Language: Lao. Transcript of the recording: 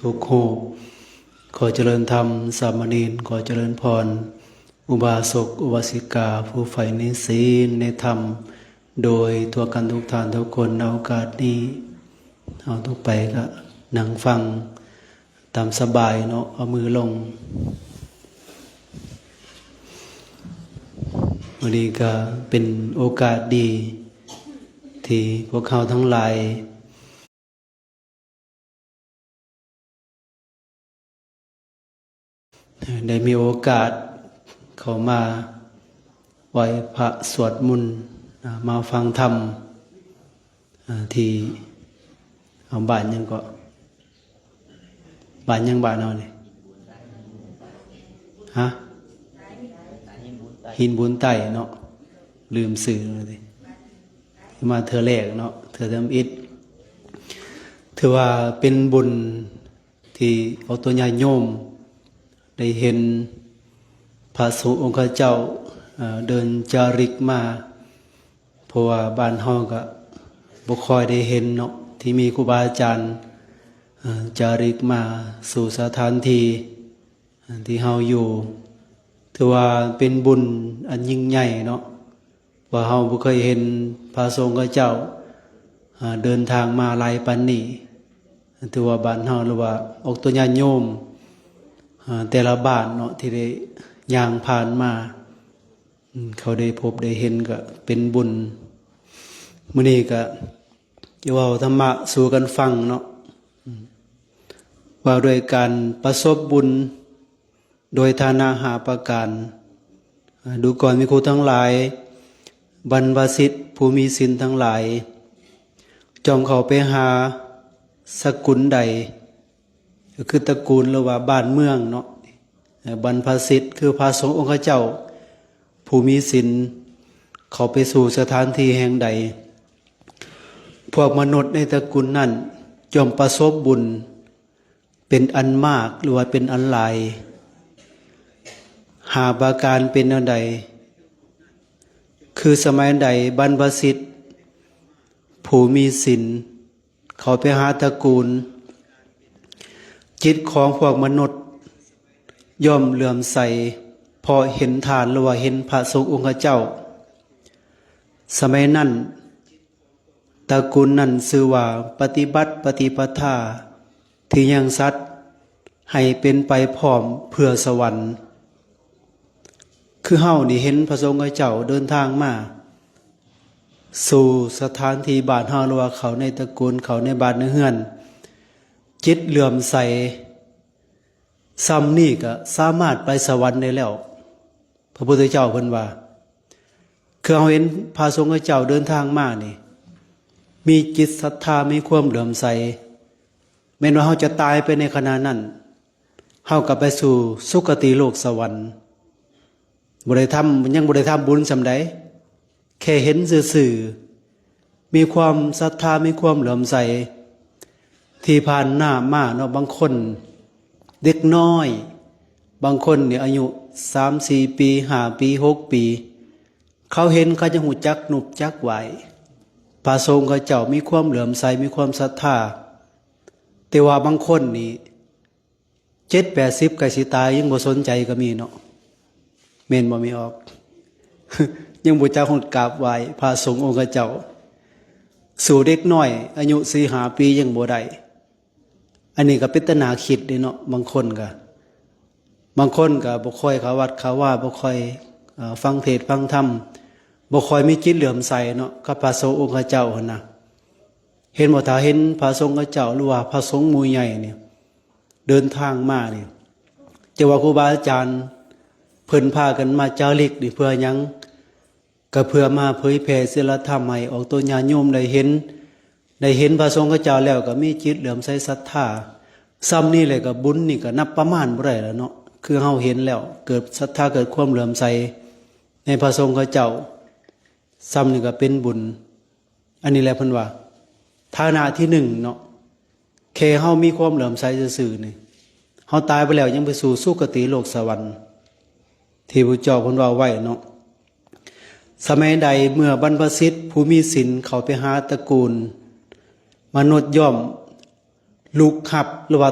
ທຸກຮູບ. ຂໍຈະເລີນທຳສາມະເນນ, ຂໍຈະເລີນພອນ ອຸບາສົກອຸບາສິກາ ຜູ້ໃຝ່ໃນສິນໃນທຳ ໂດຍທົ່ວກັນທຸກທ່ານທຸກຄົນ. ໃນໂອກາດນີ້ ເຮົາທຸກໄປກະນັ່ງຟັງຕາມສະບາຍເນາະ, ເອົາມືລົງ. ມື້ນີ້ກະເປັນໂອກາດດີ ທີ່ພວກເຮົາທັງຫຼາຍ ໄດ້ມີໂອກາດເຂົ້າມາໄຫວ້ພະສວດມົນ, ມາຟັງທຳ ທີ່ ເອົາ ບ້ານຫຍັງເກາະ? ບ້ານຫຍັງບ້ານເຮົານີ້? ຮະ? ຫີນບຸນໃຕ້ເນາະ, ລືມຊື່ແລ້ວຕິ. ມາເທື່ອແລກເນາະ, ເທື່ອທຳອິດ. ຖືວ່າເປັນບຸນທີ່ອອກຕົວຍາດໂຍມໄດ້ເຫັນພະສົງອົງຄະເຈົ້າ ເອີ ເດີນຈາລິກມາ, ເພາະວ່າບ້ານເຮົາກະບໍ່ຄ່ອຍໄດ້ເຫັນເນາະ ທີ່ມີຄູບາອາຈານ ເອີ ຈາລິກມາສູ່ສະຖານທີ່ ທີ່ເຮົາຢູ່. ຖືວ່າເປັນບຸນອັນຍິ່ງໃຫຍ່ເນາະ, ວ່າເຮົາບໍ່ເຄີຍເຫັນພະສົງເຂົາເຈົ້າ ເດີນທາງມາຫຼາຍປານນີ້. ຖືວ່າບ້ານເຮົາ ຫຼືວ່າອອກຕົວຍາດໂຍມ ແຕ່ລະບ້ານເນາະ ທີ່ໄດ້ຍ່າງຜ່ານມາ ເຂົາໄດ້ພົບໄດ້ເຫັນກະເປັນບຸນ. ມື້ນີ້ກະຈະເວົ້າທຳມະສູ່ກັນຟັງເນາະ ວ່າດ້ວຍການປະສົບບຸນ ໂດຍຖານະຫ້າປະການ. ດູກ່ອນພິກຂຸທັງຫຼາຍ, ບັນພະສິດຜູ້ມີສິນທັງຫຼາຍ ຈອມເຂົ້າໄປຫາສະກຸນໃດ, ກໍຄືຕະກຸນ ຫຼືວ່າບ້ານເມືອງເນາະ. ບັນພະສິດຄືພະສົງອົງຄະເຈົ້າຜູ້ມີສິນ ເຂົ້າໄປສູ່ສະຖານທີ່ແຫ່ງໃດ, ພວກມະນຸດໃນຕະກຸນນັ້ນ ຍ່ອມປະສົບບຸນ ເປັນອັນມາກ ຫຼືວ່າເປັນອັນຫຼາຍ. ຫ້າປະການເປັນແນວໃດ? ຄືສະໄໝໃດບັນພະສິດຜູ້ມີສິນເຂົ້າໄປຫາຕະກຸນ, ຈິດຂອງພວກມະນຸດຍ່ອມເຫຼື້ອມໃສ ເພາະເຫັນທ່ານ ຫຼືວ່າເຫັນພະສົງອົງຄະເຈົ້າ. ສະໄໝນັ້ນ ຕະກຸນນັ້ນຊື່ວ່າປະຕິບັດປະຕິປະທາທີ່ຍັງສັດໃຫ້ເປັນໄປພ້ອມເພື່ອສະຫວັນ. ຄືເຮົານີ້ເຫັນພະສົງເຂົາເຈົ້າເດີນທາງມາສູ່ສະຖານທີ່ບ້ານເຮົາ ຫຼືວ່າເຂົ້າໃນຕະກຸນ ເຂົ້າໃນບ້ານໃນເຮືອນ, ຈິດເຫຼື້ອມໃສ ຊ່ຳນີ້ກະສາມາດໄປສະຫວັນໄດ້ແລ້ວ. ພະພຸດທະເຈົ້າເພິ່ນວ່າ ຄືເຮົາເຫັນພະສົງເຂົາເຈົ້າເດີນທາງມານີ້ ມີຈິດສັດທາ ມີຄວາມເຫຼື້ອມໃສ, ແມ່ນວ່າເຮົາຈະຕາຍໄປໃນຂະນະນັ້ນ ເຮົາກໍໄປສູ່ສຸຄະຕິໂລກສະຫວັນ. ບໍ່ໄດ້ທຳ ຍັງບໍ່ໄດ້ທຳບຸນສ່ຳໃດ ແຄ່ເຫັນຊື່ໆ ມີຄວາມສັດທາ ມີຄວາມເຫຼື້ອມໃສ. ທີ່ຜ່ານມາເນາະ ບາງຄົນເດັກນ້ອຍ ບາງຄົນນີ້ອາຍຸສາມສີ່ປີ ຫ້າປີ ຫົກປີ ເຂົາເຫັນ ເຂົາຈະຮູ້ຈັກນົບຈັກໄຫວ້ພະສົງເຂົາເຈົ້າ ມີຄວາມເຫຼື້ອມໃສ ມີຄວາມສັດທາ. ແຕ່ວ່າບາງຄົນນີ້ ເຈັດແປດສິບ ໃກ້ຊິຕາຍ ຍັງບໍ່ສົນໃຈກໍມີເນາະ ແມ່ນບໍ່ແມ່ອອກ? ຍັງບໍ່ຈັກຮອດກາບໄຫວ້ພະສົງອົງຄະເຈົ້າ ສູ້ເດັກນ້ອຍອາຍຸສີ່ຫ້າປີຍັງບໍ່ໄດ້. ອັນນີ້ກໍເປັນຕາໜ້າຄິດເດ້ເນາະ. ບາງຄົນກໍ ບາງຄົນກໍບໍ່ຄ່ອຍເຂົ້າວັດເຂົ້າວາ ບໍ່ຄ່ອຍ ເອີ ຟັງເທດຟັງທຳ ບໍ່ຄ່ອຍມີຈິດເຫຼື້ອມໃສເນາະ ກັບພະສົງອົງຄະເຈົ້າຫັ້ນນະ. ເຫັນບໍ່ ຖ້າເຫັນພະສົງເຂົາເຈົ້າ ຫຼືວ່າພະສົງໝູ່ໃຫຍ່ນີ້ ເດີນທາງມານີ້ ຈະວ່າຄູບາອາຈານເພິ່ນພາກັນມາຈາລິກນີ້ເພື່ອຫຍັງ? ກໍເພື່ອມາເຜີຍແຜ່ສີລະທຳໃຫ້ອອກຕົນຍາດໂຍມໄດ້ເຫັນ, ໄດ້ເຫັນພະສົງເຂົາເຈົ້າແລ້ວກໍມີຈິດເຫຼື້ອມໃສສັດທາ. ຊ່ຳນີ້ແຫຼະກໍບຸນນີ້ກໍນັບປະມານບໍ່ໄດ້ແລ້ວເນາະ, ຄືເຮົາເຫັນແລ້ວເກີດສັດທາ ເກີດຄວາມເຫຼື້ອມໃສໃນພະສົງເຂົາເຈົ້າ, ຊ່ຳນີ້ກໍເປັນບຸນ. ອັນນີ້ແຫຼະເພິ່ນວ່າ ຖານະທີໜຶ່ງເນາະ, ແຄ່ເຮົາມີຄວາມເຫຼື້ອມໃສຊື່ໆນີ້ ເຮົາຕາຍໄປແລ້ວຍັງໄປສູ່ສຸຄະຕິໂລກສະຫວັນ ທີ່ພະເຈົ້າເພິ່ນເວົ້າໄວ້ເນາະ. ສະໄໝໃດເມື່ອບັນພະສິດຜູ້ມີສິນເຂົ້າໄປຫາຕະກຸນມະນຸດ ຍ່ອມລຸກຮັບ ຫຼືວ່າ